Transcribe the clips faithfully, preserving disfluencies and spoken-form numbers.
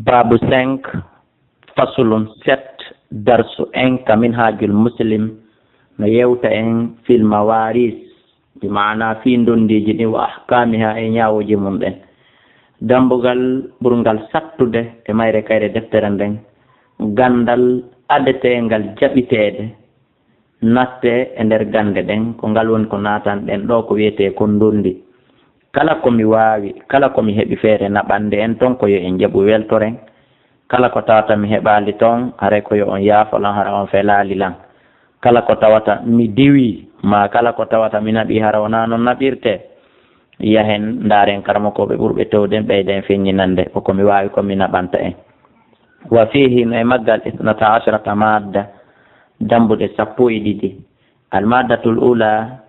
Baabu cinq, fasulun sept, darsu en ka Minhajul Muslim, no yewta en fil mawaris, bi maana fii ndondiiji ɗin, wa ahkamiha, e ñaawooji mum ɗen. Dambugal ɓurngal sattude e mayre kayre deftere nden, gandal adeteengal jaɓiteede, nattee e nder gande ɗen, ko ngal woni ko naatan ɗen ɗoo, ko wiyetee ko ndondi. Kala ko mi waawi, kala ko mi heɓi feere naɓande en ton, ko yo en jaɓu weltoren. Kala ko tawata mi heɓaali ton, haray ko yo on yaafo lan, hara on felaali lan. Kala ko tawata mi diwii, maa kala ko tawata mi naɓii, hara wonaa non naɓirtee, yahen ndaaren karamokooɓe ɓurɓe towde, ɓeyden feññinande ko ko mi waawi ko mi naɓanta en. Wa fiihi, no e maggal, isnata asharata madda, dambuɗe sappo e ɗiɗi. Al maddatul ula,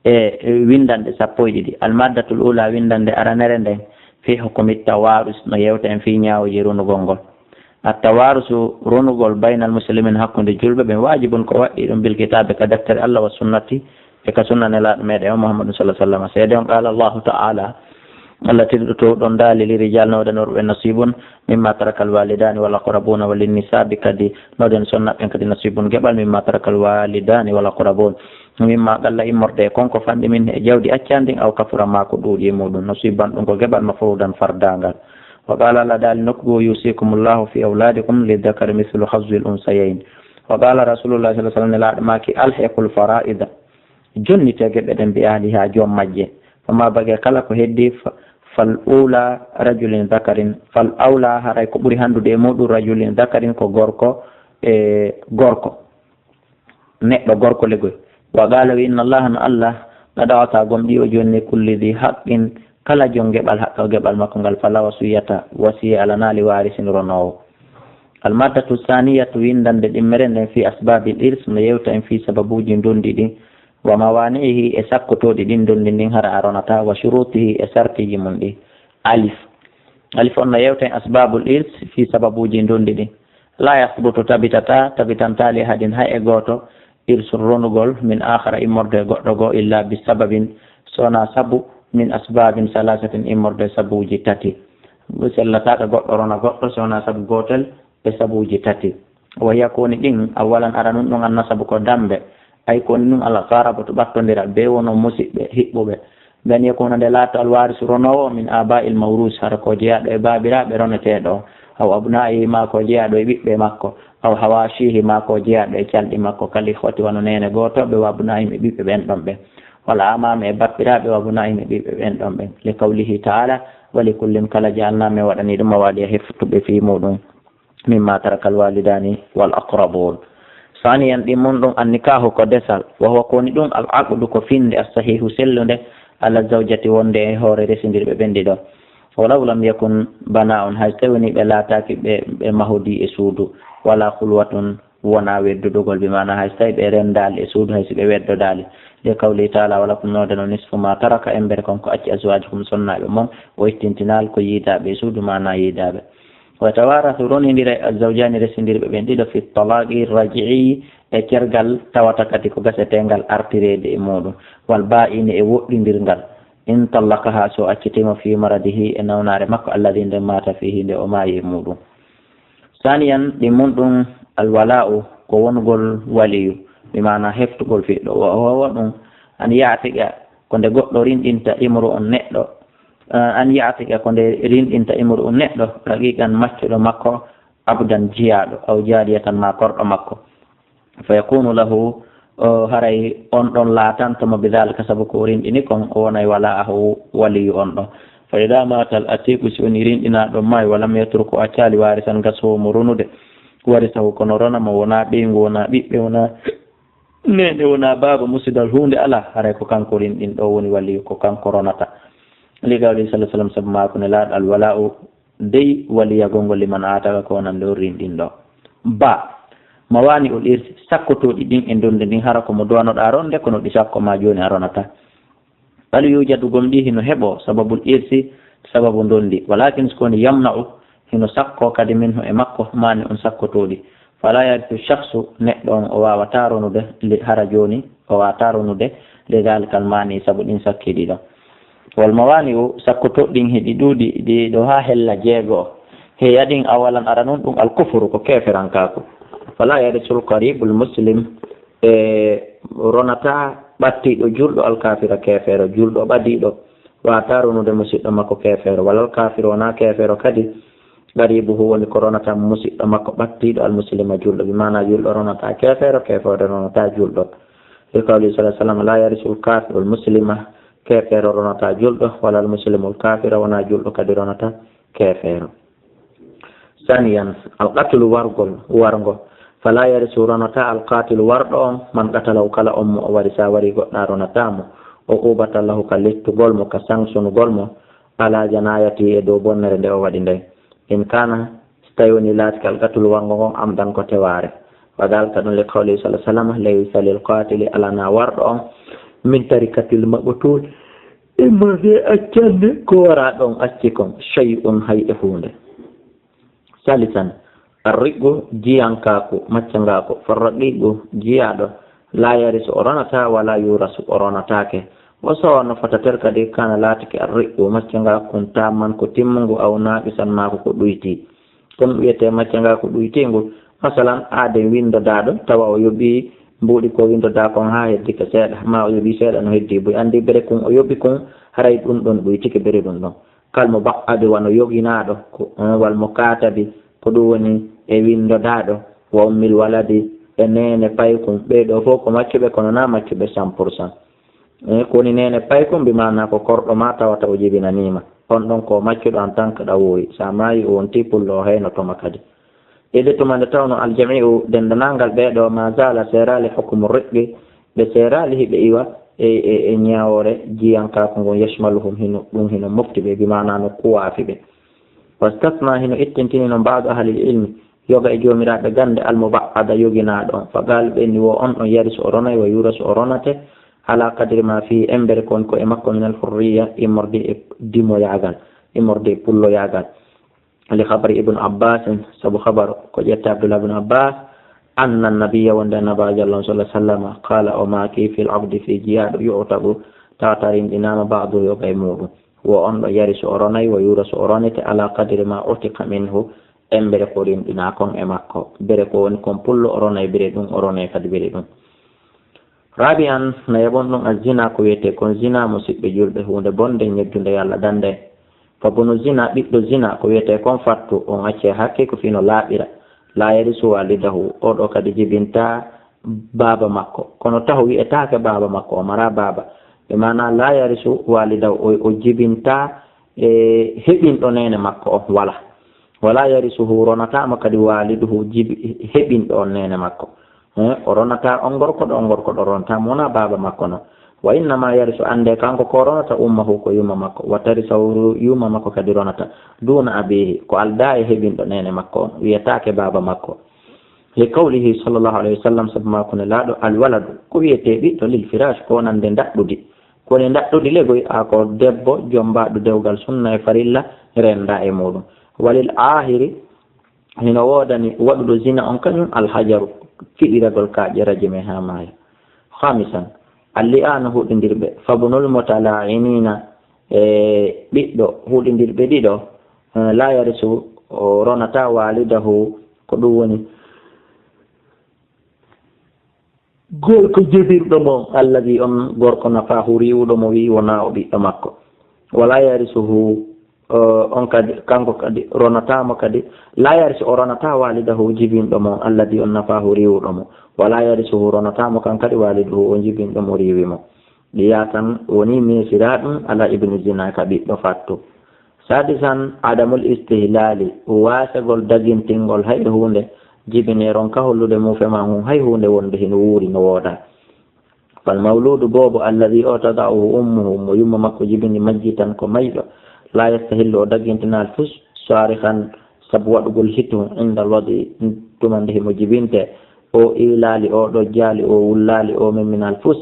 e windanɗe sappo e ɗiɗi. Al maddatul ula, windanɗe aranere nden, fi hukumi tawarus, no yewta en fii ñaawooji runugol ngol. At tawarusu, runugol, baynal muslimin, hakkunde julɓe ɓen, wajibun, ko waɗɗii ɗum, bil kitaabi, ka deftere Allah, wa sunnati, e ka sunna Nelaaɗo meɗen on Muhammadun sallallahu alaihi wasallam. Seede on, qala Allahu ta'ala, Allah tedduɗo towɗo on daali, li rijal, nawden worɓe ɓen, nasibun mimma tarakal walidani wal aqrabuna, wa lin nisabi, kadi nawden sonna ɓen kadi nasibun, geɓal, mimma tarakal walidani wal aqrabun, mimma qalla, immorde e kon ko fanɗi, min, e jawdi accaandi, aw kafura, maa ko ɗuuɗi e muɗum, nasiban, ɗum ko geɓal, mafrudan, fardaangal. Wa qala, Allah daali nokku goo, yusikumullahu fi awladikum, lidhakari mithlu hazzil unsayayn. Wa qala rasulullah sallallahu alaihi wasallam, Nelaaɗo maaki, alhiqul faraida, jonnite geɓe ɗen, bi ahliha, joom majje. Fama baqiya, kala ko heddi, fa-, fal ula rajulin dhakarin, fal awla, haray ko ɓuri handude e muɗum, rajulin dhakarin, ko gorko e gorko, neɗɗo gorko legoy. Wa qala, wi, inna Allah, no Allah, qad a'ta, gomɗii o jonni, kulli dhi haqqin, kala jon geɓal, haqqa geɓal makko ngal, fala wasiyata, wasiya alanaali, warisin, ronoowo. Al maddatu saniyatu, windande ɗimmere nden, fi asbabil irs, no yewta en fi sababuuji ndondi ɗin, wa mawani'ihi, e sakkotooɗi ɗin ndondi ndin, hara a ronata, wa shurutihi, e sartiiji mum ɗi. Alif. Alif on no yewta en asbabul irs, fi sababuuji ndondi ɗin. La yasbutu, tabitata, tabitantaali, ahadin, hay e gooto, irsun, ronugol, min akhara, immorde e goɗɗo goo, illa bi sababin, so wonaa sabu, min asbabin salasatin, immorde e sabuuji tati. Sellataaka goɗɗo rona goɗɗo so wonaa sabu gootel e sabuuji tati. Wa hiya, ko woni ɗin, awwalan, aranun ɗun, an nasabu, ko dambe, ay, ko woni ɗun, al qarabatu, ɓattondiral, ɓe wono musiɓɓe, hiɓɓuɓe. Bi an yakuna, nde laato, al warisu, ronoowo, min aba'il mawrus, hara ko jeyaaɗo e baabiraaɓe roneteeɗo, aw abna'ihi, maa ko jeyaaɗo e ɓiɓɓe makko, aw hawashihi, maa ko jeyaaɗo e calɗi makko, kal ikhwati, wano neene gootooɓe, wa abna'ihim, e ɓiɓɓe ɓen ɗon ɓen, wal amami, e bappiraaɓe, wa abna'ihim, e ɓiɓɓe ɓen ɗon ɓen. Li qawlihi ta'ala, wa li kullin, kala jaalnaa, men waɗanii ɗum, mawaliya, heftuɓe fii muɗum. Mimma tarakal walidani wal aqrabun. Saniyan, ɗi mun ɗum, an nikahu, ko desal, wa huwa, ko woni ɗum, al aqdu, ko finde, as sahihu, sellunde, ala zawjati, wonde e hoore resindirɓe ɓen ɗiɗo. Walaw lam yakun bana'un, hay so tawi woni ɓe laataaki ɓe, ɓe mahodii e suudu, wala khulwatun, wona weddudugol, bi maana hay so tawi ɓe rendaali e suudu, hay si ɓe weddodaali. Li qawlihi ta'ala, walakum, no wonde non, nisfu ma taraka, embere kon ko acci, azwajukum, sonnaaɓe mon, o ittintinaali ko yiidaaɓe e suudu, maana yiidaaɓe. Wa yatawarathu, ronindiray, azzawjani, resindirɓe ɓen ɗiɗo, fi talaqi raji'i, e cergal tawata kadi ko gaseteengal artireede e muɗum, wal ba'ini, e woɗɗindirgal, in tallaqaha, so accitiima, fi maradihi, e nawnaare makko, alladhi, nde, mata fihi, nde o maayi e muɗum. Saniyan, ɗi mun ɗum, al wala'u, ko wonugol waliyu, bi maana heftugol fiɗɗo, wa huwa ɗum, an ya'tiqa, ko nde goɗɗo rinɗinta, imru'un, neɗɗo, eh, an ya'tiqa, ko nde rinɗinta, imru'un, neɗɗo, raqiqan, maccuɗo makko, abdan, jiyaaɗo, aw jariyatan, ma korɗo makko. Fa yakunu lahu, o, haray on ɗon laatanto mo, bi dhalika, sabu ko o rinɗini kon, o wonay wala'ahu, waliyu on ɗon. Fa idha mata al atiqu, si woni rinɗinaaɗo maayi, wa lam yatruk, o accaali, warisan, gasoowo mo ronude, warisahu, kono rona mo, wonaa ɓeyngu, wonaa ɓiɓɓe, wonaa neene, wonaa baaba, musidal, huunde alaa, haray ko kanko rinɗinɗo woni waliyu, ko kanko ronata. Li qawlihi sallallahu alaihi wasallam, sabu maaku Nelaaɗo, al wala'u, dey waliyagol ngol, liman ataka, ko wonande on rinɗinɗo. Ba, mawani'ul irsi, sakkotooɗi ɗin e ndondi ndin, hara ko mo duwanoɗaa ronde, kono ɗi sakko ma jooni a ronata. Bal yujadu, gomɗii hino heɓoo, sababul irsi, sababu ndondi. Walakin, si ko woni, yamna'u, hino sakko kadi, minhu, e makko, mani'un, sakkotooɗi. Fala yarithu shakhsu, neɗɗo on o waawataa ronude, li, hara jooni, o waawataa ronude, li dhalikal mani, sabu ɗin sakki ɗiɗo. Wal mawani'u, sakkotooɗi ɗin hiɗi ɗuuɗi, ɗi ɗo haa hella jeego. He yaɗin awalan aranun ɗum alkufuru ko keeferankaaku. Fala yarisul qaribul muslim, e ronata ɓattiiɗo julɗo alkafira keefeero, julɗo ɓadiiɗo wata ronude musiɗɗo makko keefeero, walal kafiru wona keefeero kadi. Qaribuhu woni ko ronata musiɗɗo makko ɓattiiɗo almuslima julɗo, bi maana julɗo ronata keefeero, keefeero ronata julɗo. Li qawli sallallahu alaihi wasallam, la yarisul kafirul muslima, keefeero ronata julɗo, walal muslimul kafira wona julɗo kadi ronata keefeero. Saniyan, alqatlu wargol, warngo. Fala yarisu ronata alqatilu warɗo on, man qatalahu kala on mo o wari sa wari goɗɗa ronata mo. O ubata lahu ka lettugol mo, ka sansunugol mo, ala janayati e dow bonnere nde o waɗi nden. In kana, so tawi woni laatike alqatlu warngo ngon amdan ko teware. Wa dalika ɗum li qawli sallallahu alaihi wasallam, laysa lil qatili alana warɗo on, min tarikatil maqtul. Imma ɓe accanɗe ko wara ɗon acci kon, shay'un hay e huunde. Salisan, arriqu jiyankaaku, maccangaaku, farraqiqu jiyaaɗo, la yarisu o ronata, wala yurasu o ronataake. O sowanno fatater kadi kana laatike arriqu, maccangaaku kun tamman ko timmungu aw naqisan maaku ko ɗuyti. Kon wiyetee maccangaaku ɗuytiingu. Masalan, aaden winndodaaɗo, tawa o yoɓii mbuuɗi ko winndodaa kon haa heddike seeɗa, maa o yoɓii seeɗa no heddii buy. Anndi bere kun o yoɓi kun, haray ɗum ɗon ɗuytike bere ɗum ɗon. Kal mo baɓɓaade wano yoginaaɗo, ko, eh, wal mo kaatabi, ko ɗum woni e winndodaaɗo, wa ummil waladi, e neene paykun. Ɓee ɗoo fof ko maccuɓe, kono naa maccuɓe cent pour cent. Eh, ko woni neene paykun, bi maana ko korɗo ma tawata o jibinaniima. On ɗon ko maccuɗo en tant que ɗawoori. Sa maayi o wonti pullo o haynoto ma kadi. Ede tuma nde tawno aljami'u denndanangal ɓee ɗoo ma zala seeraali hukumu riqi, ɓe seeraali hiɓe iwa e, e, e ñaawoore jiyankaaku ngon yashmaluhum hino, ɗum hino mofti ɓe, bi maana no kuwaafi ɓe. Wastasna hino ittintini non ba'du ahlil ilmi, yoga e joomiraaɓe gannde almubaada yoginaaɗo on. Fa qaalu ɓe ni wo on ɗon yarisu o ronay wa yurasu o ronate, ala qadri ma fihi embere kon ko e makko minal hurriya immorde e dimoyaagal, immorde e pulloyaagal. Li khabari ibn Abbas, sabu khabar ko ƴetta Abdullah ibn Abbas, anna nabiyya wonde annabaajo Allah sallallahu alaihi wasallam, qala o maaki fil abdi fi jiyaaɗo yu'tabu tawata rinɗinaama ba'du yoga e muɗum. Wo on ɗo yarisu o ronay, wo yurasu o ronete ala qadri ma utika minhu, embere ko rinɗinaa kon e makko. Bere ko woni kon pullo o ronay bere ɗum, o ronay kadi bere ɗum. Rabi'an, nayaɓon ɗum, az-zina, ko wiyetee kon zina, musiɓɓe julɓe, huunde bonde, ñeddunde Yalla dande. Fa bunu zina, ɓiɗɗo zina, ko wiyetee kon fattu, on accee hakke ko fino laaɓira. La yarisu walidahu, o ɗo kadi jibinta baaba makko. Kono taho wiyetaake baaba makko, o mara baaba. Ɓe maana la yarisu walidahu, o, o jibinta, e, heɓinɗo neene makko on, wala. Wala yarisuhu, ronataama kadi waliduhu, jibi-, heɓinɗo on neene makko. Eh, o ronata on gorko ɗo, on gorko ɗo ronata mo, wona baaba makko no. Wa innama yarisu, annde kanko ko ronata ummahu ko yumma makko. Wa tarisahu, yumma makko kadi ronata. Duna abihi, ko aldaa e heɓinɗo neene makko on. Wiyetaake baaba makko. Li qawlihi sallallahu alayhi wa sallam, sabu maa ko Nelaaɗo, al waladu, ko wiyetee ɓiɗɗo, lil firash, ko wonande ndaɗɗudi. Ko woni ndaɗɗudi legoy, a ko debbo jombaaɗo dewgal sunna e farilla, renda e muɗum. Walil aahiri, hino woodani waɗuɗo zina on kañum alhajaru, fiɗiragol kaaƴe, rajime haa maaya. Khamisan, al-li'anu, huɗindirɓe, fabnul mutala'inina, e ɓiɗɗo huɗindirɓe ɗiɗo, eh, la yarisu, o ronata walidahu, ko ɗum woni gorko jibinɗo mo, alladi on gorko nafahu riiwuɗo mo, wi wona o ɓiɗɗo makko. Wala yarisuhu, eh, on kadi, kanko kadi ronatamo kadi. La yarisu, o ronata walidahu, jibinɗo mo, alladi on nafahu riiwuɗo mo. Wala yarisuhu, ronatamo kan kadi waliduhu, o jibinɗo mo riiwi mo. Ɗiya tan woni meesiraaɗum ala ibnu zina ka ɓiɗɗo fattu. Sadisan, adamul istihlali, waasegol dagintingol hay huunde, jibinee ronka hollude muufe maa hun hay huunde wonde hino wuuri no woodaa. Fal mawludu boobo alladi o tada'uhu ummuhu, mo yumma makko jibini majjitan ko mayɗo, la yastahillu o dagintinaali fus, sarihan sabu waɗugol hitu inda lodi tuma nde himo jibinte, o iilaali o ɗo jaali o wullaali o memminaali fus,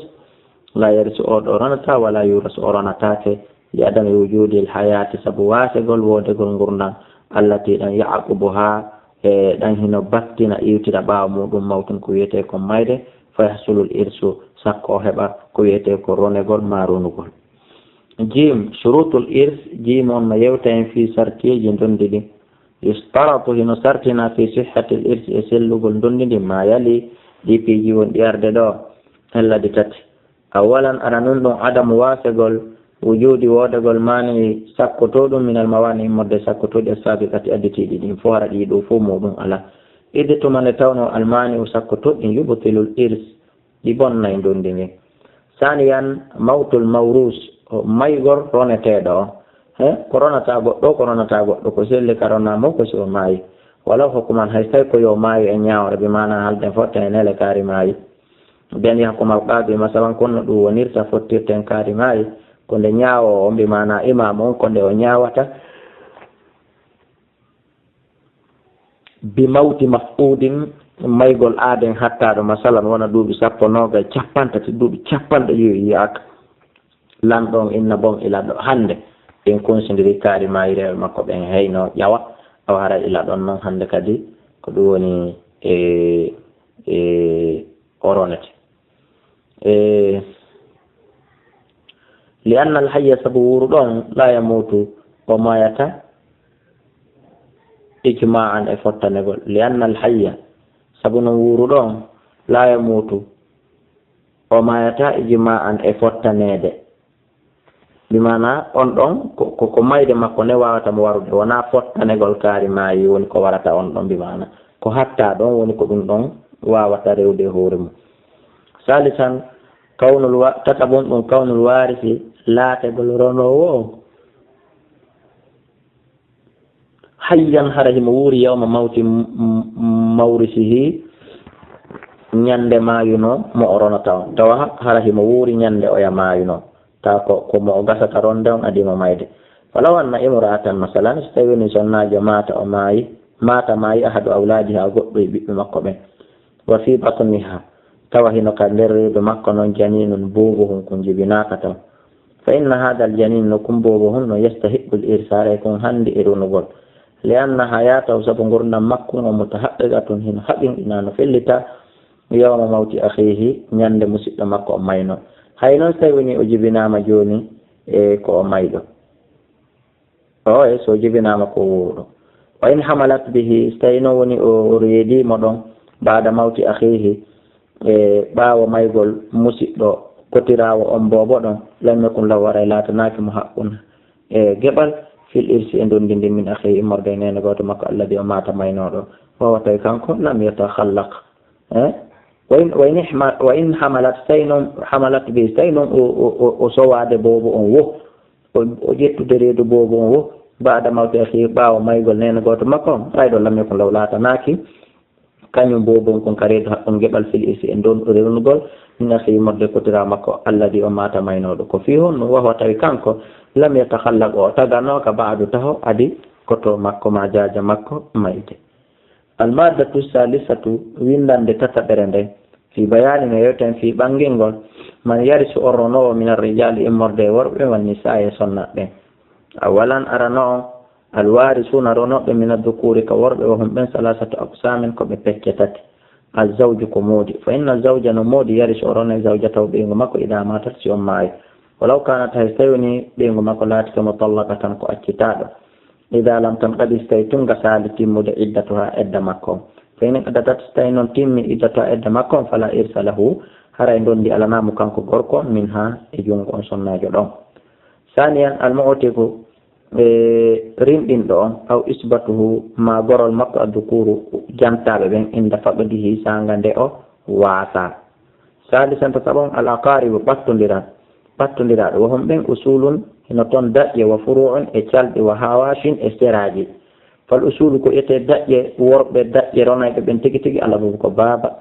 la yarisu o ɗo ronata, wala yurasu o ronataake, li adami wujudil hayati sabu waasegol woodegol ngurndan, allati ɗan ya'qubuha, e ɗan hino battina iwtira ɓaawo muɗum mawtun ko wiyetee kon mayde, fa yahsulul irsu sakko o heɓa ko wiyetee ko ronegol ma ronugol. Jim, shurutul irs, jim on no yewta en fii sartiiji ndondi ɗin. Yustaratu, hino sartina, fi sihhatil irsi, e sellugol ndondi ndin, ma yali, ɗi piiji wonɗi arde ɗo, ella ɗi tati. Awalan, ara nun ɗum, adamu waasegol, wujudi woodegol, maani sakkotooɗum, minal mawaani, immorde sakkotooɗi, assabiqati, additiiɗi ɗin, fof hara ɗi ɗo fof muɗum ala. Idi tuma nde tawnoo almaani u sakkotooɗin, yubtilul irs, ɗi bonnay ndondi ndin. Saniyan, mawtul mawrus, o maygol roneteeɗo o. He, ko ronata goɗɗo, ko ronata goɗɗo, ko selli ka rona mo, ko si o maayi. Walaw hukman, hay so tawi ko yo maayu e ñaawre, bi maana halden fotta e nele kaari maayi. Ɓen yaha ko mal qaabi, masalan, kono ɗum wonirta, fottirten kaari maayi, ko nde ñaawoowo on, bi maana imaamu on, ko nde o ñaawata. Bi mawti mafquudin, maygol aaden hattaaɗo, masalan, wona duuɓi sappo, noogay, cappanɗe tati, duuɓi cappanɗe jowi yiyaaka. Lanɗo on inna bon ila ɗo hannde, ɓen kunsindiri kaari maayi, rewɓe makko ɓen heyno ƴawa, awa hara ila ɗon non hannde kadi ko ɗum woni e, e o ronete. E, li anna al hayya, sabu wuuruɗo on, la yamuutu, o maayata, ijma'an, e fottanegol. Li anna al hayya, sabu non wuuruɗo on, la yamuutu, o maayata, ijma'an, e fottaneede. Bi maana on ɗon ko, ko, ko mayde makko nde waawata mo warude, wonaa fottanegol kaari maayi woni ko warata on ɗon, bi maana ko hatta ɗon woni ko ɗum ɗon waawata rewde e hoore mum. Salisan, kawnul wa-, tatabun ɗum kawnul waarisi, laategol ronoowo o. Hayyan, hara himo wuuri, yawma mawti m-, m-, mawrisihi, ñande maayuno mo o ronata on. Tawa hara himo wuuri ñande oya maayuno. Ta ko, ko mo o gasata ronde on adii mo mayde. Falaw anna imra'atan, masalan, so tawi woni sonnaajo maata o maayi, maata maayi ahadu awlaadiha, goɗɗo e ɓiɓɓe makko ɓen. Wa fi batniha, tawa hino ka nder reedu makko non, janinun, boobo hun kun jibinaaka ton. Fa inna hadha al janin, no kun boobo hun no, yastahiqqu al irsa, haray kun handi e ronugol. Li anna hayatahu, sabu ngurndan makko on, mutahaqqiqatun, hino haqiqina, no fellita, yawma mawti akhihi, ñande musiɗɗo makko o mayno. Hay non so tawi woni o jibinaama jooni, e ko o mayɗo. O e so jibinaama ko wuuruɗo. Wa in hamalat bihi, so tawi non woni o, o reedii mo ɗon, ba'da mawti akhihi, e ɓaawo maygol musiɗɗo kotiraawo on boobo ɗon, lam yakun lahu, haray laatanaaki mo haqqun, e geɓal, fil irsi, e ndondi ndin, min akhihi, immorde e neene gooto makko, alladhi, o maata maynooɗo. Wa huwa, tawi kanko, lam yatakhallaq. Eh? Wa in, wa in ihma-, wa in hamalat, so tawi non hamalat bi, so tawi non o, o, o, o sowaade boobo on wo, o, o ƴettude reedu boobo on wo, ba'da mawti akhi, ɓaawo maygol neene gooto makko on, ɓayɗo lam yakun lahu, laatanaaki kañum boobo on kon ka reedu haqqun geɓal fil irsi e ndon rewnugol, min akhi, immorde kotiraa makko, alladhi, o maata maynooɗo. Ko fii honno? Wa huwa, tawi kanko, lam yatakhallaq, o taganooka, ba'du, taho, adi koto makko maa jaaja makko mayde. Almaddatu salisatu, winndannde tataɓere nde, fi bayaani, no yewten fii ɓanngingol, man yarisu, on ronoowo, min arrijaali, immorde e worɓe, wan nisaa, e sonnaaɓe. Awalan, arano on, alwarisuuna, ronooɓe, min addukuuri, ka worɓe, wa hum, ɓen, salasatu aqsaamin, ko ɓe pecce tati. Azzawju, ko moodi. Fa inna zawja, no moodi, yarisu, o ronay, zawjatahu, ɓeyngu makko, idaa maatat, si on maayi. Walaw kaanat, hay so tawi woni ɓeyngu makko laatike, mutallaqatan, ko accitaaɗo. Idaa lam tanqadi, so tawi tun gasaali timmude, iddatuha, edda makko on. Fa in inqadadat, so tawi non timmi iddatuha, edda makko on, fala irsa lahu, haray ndondi alanaa mo kanko gorko on, minha, e junngo on sonnaajo ɗon. Saniyan, almu'tiqu, e rinɗinɗo on, aw isbatuhu, ma gorol makko, addukuru, jantaaɓe ɓen, inda faqdihi, saanga nde o waasaa. Salisan, tataɓon, al aqaribu, ɓattondiral, ɓattondiraaɓe, wa hum, ɓen, usulun, hino ton daƴƴe, wa furu'un, e calɗi, wa hawashin, e seraaji. Fal usulu, ko etee daƴƴe, worɓe daƴƴe ronayɓe ɓen tigi tigi, al abu, ko baaba,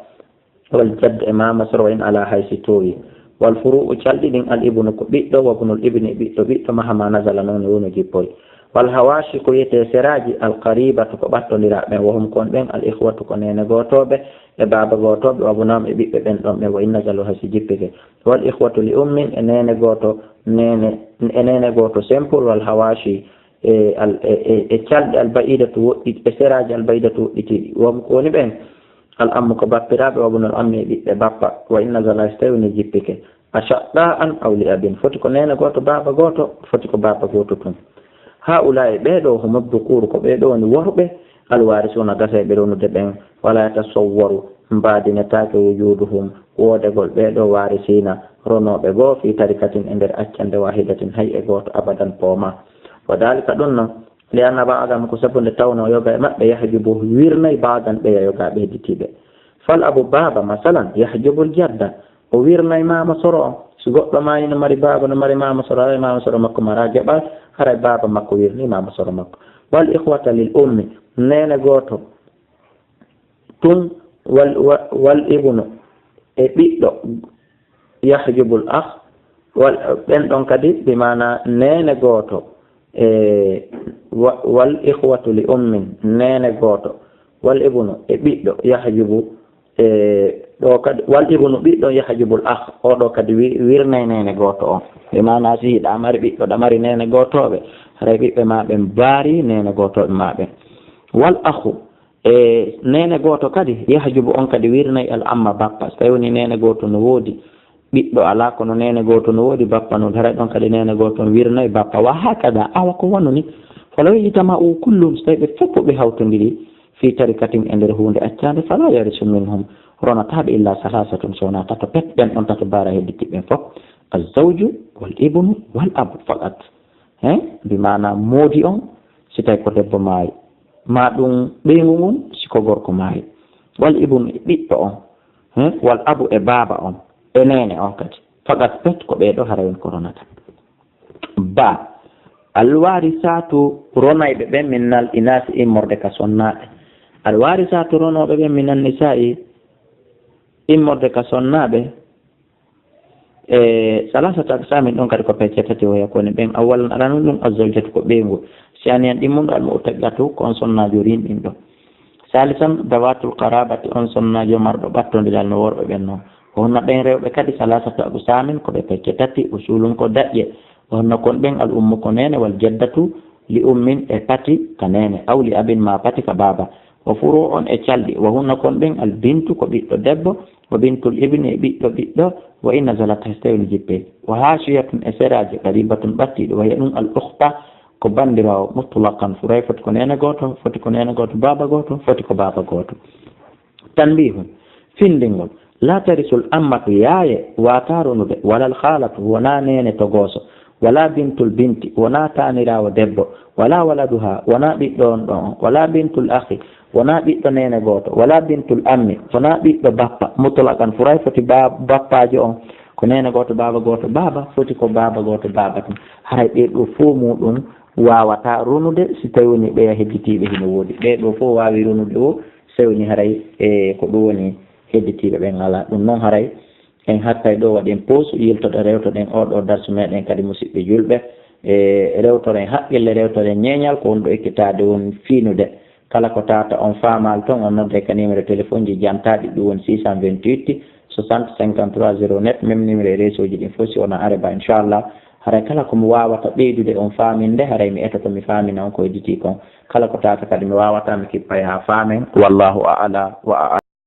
wal jadd, e maama soro, wa in ala, hay si toowi. Wal furu'u, calɗi ɗin, al ibnu, ko ɓiɗɗo, wa bunul ibni, e ɓiɗɗo ɓiɗɗo, mahama nazala, non woni jippori. Wal hawashi, ko wiyetee seraaji, al qaribatu, ko ɓattondiraaɓe ɓen, wa hum, kon ɓen, al ikhwatu, ko neene gootooɓe, e baaba gootooɓe, wa abnaa'uhum, e ɓiɓɓe ɓen ɗon ɓen, wa in nazalu, hay si jippike. Wal ikhwatu li ummin, e neene gooto, neene, e neene gooto simple, wal hawashi, e al, e, e, e calɗi al ba'idatu woɗɗi-, e seraaji al ba'idatu woɗɗitiiɗi. Wa hum, ko woni ɓen, al ammu, ko bappiraaɓe, wa bunul ammi, e ɓiɓɓe bappa, wa in nazala, so tawi woni jippike. Ashaqqa'an aw li abin, foti ko neene gooto, baaba gooto, foti ko baaba gooto tun. Haa'ulaa'i ɓee ɗoo, humu dhukuru, ko ɓee ɗoo woni worɓe, alwaarisuuna, gasayɓe ronude ɓen, walaa yatasawwaru, mbaadinetaake, wujuuduhum, woodegol ɓee ɗoo waarisiina, ronooɓe goo, fii tarikatin, e nder accande, waahidatin, hay e gooto, abadan, poomaa. Wa dhaalika, ɗun non, li anna ba'dahum, ko sabu nde tawnoo yoga e maɓɓe, yahjubu, wirnay, ba'dan, ɓeya yoga ɓe hedditiiɓe. Fal abu, baaba, masalan, yahjubul jadda, o wirnay maama soro on. Si goɗɗo maayii no mari baaba, no mari maama soro, haray maama soro makko maraa geɓal, haray baaba makko wirnii maama soro makko. Wal ikhwata lil ummi, neene gooto tun, wal, wa-, wal ibnu, e ɓiɗɗo, yahjubul akh, wal, ɓen ɗon kadi, bi maana neene gooto, e wa-, wal ikhwatu li ummin, neene gooto, wal ibnu, e ɓiɗɗo, yahjubu, e ɗo kadi, wal ibnu, ɓiɗɗo, yahjubul akh, o ɗo kadi wi-, wirnay neene gooto on. Bi maana si hiɗa mari ɓiɗɗo, ɗa mari neene gootooɓe, haray ɓiɓɓe maa ɓen mbaari neene gootooɓe maa ɓen. Wal akhu, e neene gooto kadi, yahjubu, on kadi wirnay al amma, bappa. So tawi woni neene gooto no woodi, ɓiɗɗo alaa, kono neene gooto no woodi, bappa no woodi, haray ɗon kadi neene gooto on wirnay bappa. Wa hakada, awa ko wano ni. Falaw ijtama'u kullum, so tawi ɓe fof ɓe hawtondiri, fii tarikatin, e nder huunde accaande, fala yarisu minhum, ronataa ɓe illa salasatun, so wonaa tato pet, ɓen ɗon tato mbaara hedditi ɓen fof, azzawju wal ibnu wal abu faqat. He, bi maana moodi on, si tawi ko debbo maayi, maa ɗum ɓeyngu ngun, si ko gorko maayi, wal ibnu, e ɓiɗɗo on, he, wal abu, e baaba on, e neene on kadi. Faqat pet, ko ɓee ɗoo haray woni ko ronata. Ba, alwaarisaatu, ronayɓe ɓen, minnal inaasi, immorde ka sonnaaɓe. Alwaarisaatu, ronooɓe ɓen, minan nisaa'i, immorde ka sonnaaɓe, e salasata aqsaamin, ɗon kadi ko pecce tati, wa hiya, ko woni ɓen, awwalan, aranun ɗum, azzawjatu, ko ɓeyngu, saaniyan, ɗimmunɗo, almu'taqatu, ko on sonnaajo rinɗinɗo, saalisan, dawaatul qaraabati, on sonnaajo marɗo ɓattondiral no worɓe ɓen non, wa hunna, ɓen rewɓe kadi, salasatu aqsaamin, ko ɓe pecce tati, usuulun, ko daƴƴe, wa hunna, kon ɓen, al ummu, ko neene, wal jaddatu, li ummin, e pati ka neene, aw li abin, ma pati ka baaba, wa furu'un, e calɗi, wa hunna, kon ɓen, al bintu, ko ɓiɗɗo debbo, wa bintul ibni, e ɓiɗɗo ɓiɗɗo, wa in nazalat, hay so tawi no jippii, wa haashiyatun, e seraaji, qaribatun, ɓattiiɗo, wa hiya ɗum, al ukhta, ko banndiraawo, mutlaqan, furay, foti ko neene gooto, foti ko neene gooto, baaba gooto, foti ko baaba gooto. Tanbihun, findingol, la tarisul ammatu, yaaye waataa ronude, walal khaalatu, wonaa neene togooso, wala bintul binti, wonaa taaniraawo debbo, wala waladuha, wonaa ɓiɗɗo on ɗon on, wala bintul akhi, wonaa ɓiɗɗo neene gooto, wala bintul ammi, wonaa ɓiɗɗo bappa, mutlaqan, furay, foti ba-, bappaajo on, ko neene gooto, baaba gooto, baaba, foti ko baaba gooto, baaba tun. Haray ɓee ɗoo fof muuɗum waawataa ronude, si tawi woni ɓeya hedditiiɓe hino woodi. Ɓee ɗoo fof waawi ronude o, so woni haray, e, ko ɗum woni hedditiiɓe ɓen alaa. Ɗum non haray en hattay ɗoo, waɗen pause, yiltoɗen, rewtoɗen oo ɗoo darsu meɗen kadi, musiɓɓe julɓe. E, rewtoren haqqille, rewtoren ñeeñal, ko wonɗo ekkitaade won fiinude. Kala ko tata on faamaali ton, on nodday ka numéro téléphone ji jantaaɗi, ɗum woni six cent vingt-huit soixante cinquante-trois zéro neuf, même numéro e réseau ji ɗin fof, si wona areba, inchallah. Haray kala ko mi waawata ɓeydude on faaminde, haray mi etoto mi faamina on ko hedditi kon. Kala ko tata kadi mi waawata, mi kippay haa faamen. Wallahu a'la wa a'lam.